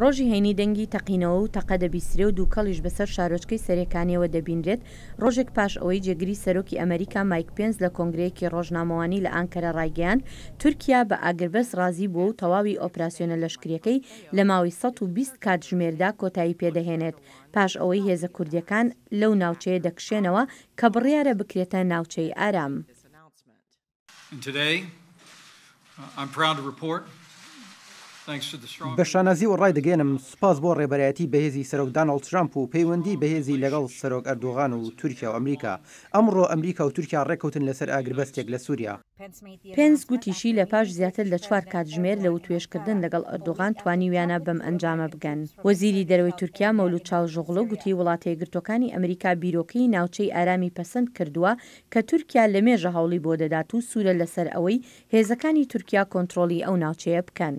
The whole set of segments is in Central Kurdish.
ڕۆژی هەینی دەنگی تەقینەوە و تەقە دەبیسترێ و دووکەڵیش بەسەر شارۆچکەی سەرێکانیەوە دەبینرێت، ڕۆژێک پاش ئەوەی جێگری سەرۆکی ئەمەریکا مایک پێنس لە کۆنگرەیەکی ڕۆژنامەوانی لە ئانکەرە ڕایگەیاند تورکیا بە ئاگربەست ڕازی بووە و تەواوی ئۆپراسیۆنە لەشکریەکەی لە ماوەی 120 کاتژمێردا کۆتایی پێدەهێنێت پاش ئەوەی هێزە کوردیەکان لەو ناوچەیە دەکشێنەوە کە بڕیارە بکرێتە ناوچەی ئارام. بە شانازیەوە ڕایدەگەیەنم سوپاس بۆ ڕێبەرایەتی بەهێزی سەرۆک دانۆڵد ترامپ و پەیوەندی بەهێزی لەگەڵ سەرۆک ئەردۆغان و تورکیا و ئەمریکا، ئەمڕۆ ئەمریکا و تورکیا ڕێککەوتن لەسەر ئاگربەستێک لە سوریا. پێنس گوتیشی لە پاش زیاتر لە چوار کاتژمێر لە وتوێژکردن لەگەڵ ئەردۆغان توانیویانە بەم ئەنجامە بگەن. وەزیری دەرەوەی تورکیا مەولود چاوشئۆغڵو گوتی وڵاتەیەکگرتووەکانی ئەمریکا بیرۆکەی ناوچەی ئارامی پەسەند کردووە کە تورکیا لەمێژە هەوڵی بۆ دەدات و سوورە لەسەر ئەوەی هێزەکانی تورکیا کۆنترۆڵی ئەو ناوچەیە بکەن.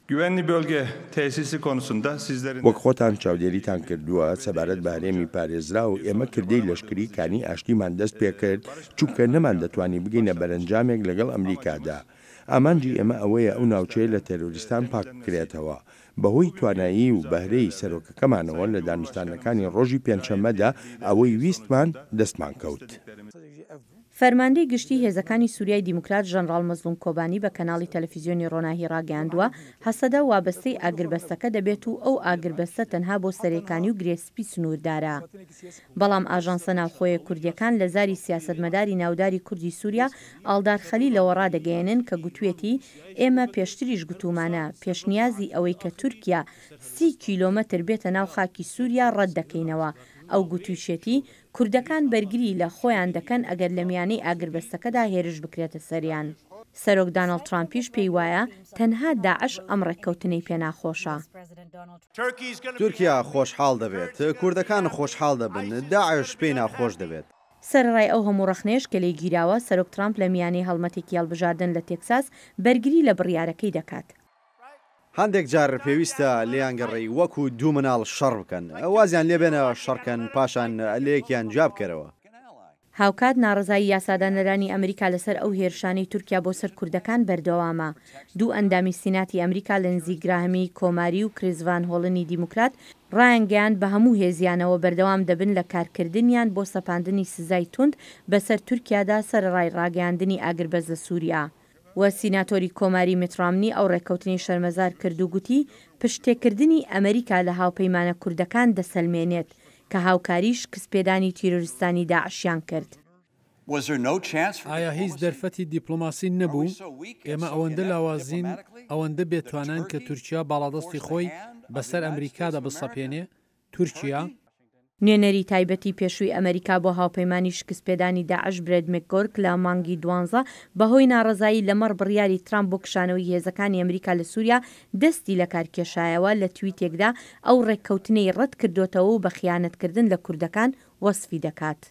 Güvenli bölge tesisi konusunda sizlerin وەک خۆتان چاودێریتان کردووە، سەبارەت بە هەرێمی پارێزراو، ئێمە کردەی لەشکری کانی ئاشتیمان دەست پێکرد، چونکە نەماندەتوانی بگەینە بەرەنجامێک لەگەڵ ئەمریکادا. ئامانجی ئێمە ئەوەیە ئەو ناوچەیە لە تێرۆریستان پاک بکرێتەوە. بەهۆی توانایی و بەهرەی سەرۆکەکەمانەوە لە دانوستاندنەکانی ڕۆژی پێنجشەممەدا ئەوەی ویستمان دەستمان کەوت. فەرماندەی گشتیی هێزەکانی سوریای دیموکرات ژەنڕاڵ مەزڵوم کۆبانی بە کەناڵی تەلەفیزیۆنی ڕۆناهی ڕاگەیاندووە، هەسەدە وابەستەی ئاگربەستەکە دەبێت و ئەو ئاگربەستە تەنها بۆ سەرێکانی و گرێ سپی سنووردارە. بەڵام ئاژانسە ناوخۆیە کوردییەکان لە زاری سیاسەتمەداری ناوداری کوردی سوریا ئاڵدار خەلیلەوە ڕادەگەیەنن کە گوتویەتی ئێمە پێشتریش گوتوومانە پێشنیازی ئەوەی کە تورکیا 30 کیلۆمەتر بێتە ناو خاکی سوریا ڕەت دەکەینەوە. ئەو گوتویشێتی کوردەکان بەرگری لە خۆیان دەکەن ئەگەر لە میانەی ئاگربەستەکەدا هێرش بکرێتە سەریان. سەرۆک دانڵد ترامپیش پێی وایە تەنها داعش ئەم ڕێککەوتنەی پێ ناخۆشە. تورکیا خۆشحاڵ دەبێت، کوردەکان خۆشحاڵ دەبن، داعش پێی ناخۆش دەبێت. سەرەڕای ئەو هەموو ڕەخنەیەش کە لێی گیراوە، سەرۆک ترامپ لە میانەی هەڵمەتێکی هەڵبژاردن لە تێکساس بەرگری لە بڕیارەکەی دەکات. هەندێک جار پێویستە لێیان گەڕێی وەکو دوو مناڵ شەڕ بکەن، وازیان لێبێنە شەڕکەن پاشان لەیەکیان جیابکەرەوە. هاوکات ناڕەزایی یاسادانەرانی ئەمریکا لەسەر ئەو هێرشانەی تورکیا بۆ سەر کوردەکان بەردەوامە. دوو ئەندامی سیناتی ئەمریکا لنزی گراهمی کۆماری و کریس ڤان هۆڵنی دیموکرات ڕایانگەیاند بە هەموو هێزیانەوە بەردەوام دەبن لە کارکردنیان بۆ سەپاندنی سزای توند بەسەر تورکیادا سەرەڕای ڕاگەیاندنی ئاگربەست لە سوریا. و سیناتۆری کۆماری میت ڕامنی ئەو ڕێککەوتنەی شەرمەزار کرد و گوتی پشتتێکردنی ئەمریکا لە هاوپەیمانە کوردەکان دەسەلمێنێت کە هاوکاریی شکستپێدانی تیرۆریستانی داعشیان کرد. ئایا هیچ دەرفەتی دیپلۆماسی نەبوو؟ ئێمە ئەوەندە لاوازین، ئەوەندە بێ تواناین کە تورکیا باڵادەستی خۆی بەسەر ئەمریکادا بسەپێنێ؟ تورکیا؟ نوێنەری تایبەتی پێشووی ئەمەریکا بۆ هاوپەیمانی شکستپێدانی داعش برێت مکگۆرک لە مانگی دوانزە بەهۆی ناڕەزایی لەمەڕ بڕیاری ترامپ بۆ کشانەوەی هێزەکانی ئەمریکا لە سوریا دەستی لەکارکێشایەوە، لە تویتێکدا ئەو ڕێککەوتنەی ڕەتکردۆتەوە و بە خیانەتکردن لە کوردەکان وەسفی دەکات.